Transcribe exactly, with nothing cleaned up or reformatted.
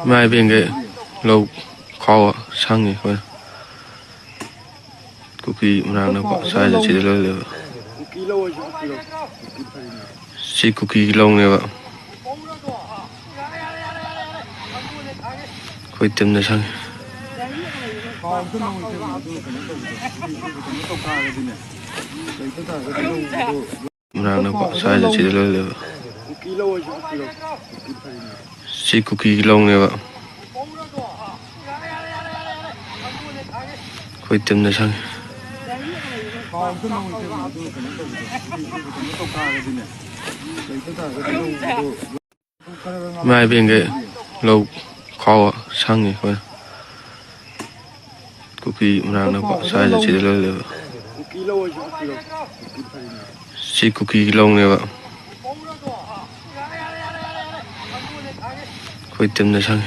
Mai beng ke lou khao a sang e khoi. Kuki mrang na pa sai la chi lo le. Si Kuki long ne ba. Khoi tem na sang. Mrang na pa sai la chi lo le. Si Kuki long ne ba. Khoi tem na sang. Mai beng ke lou khao a sang e khoi. Kuki mrang na pa sai la chi lo le. Si Kuki long ne ba. Khoi tem na sang.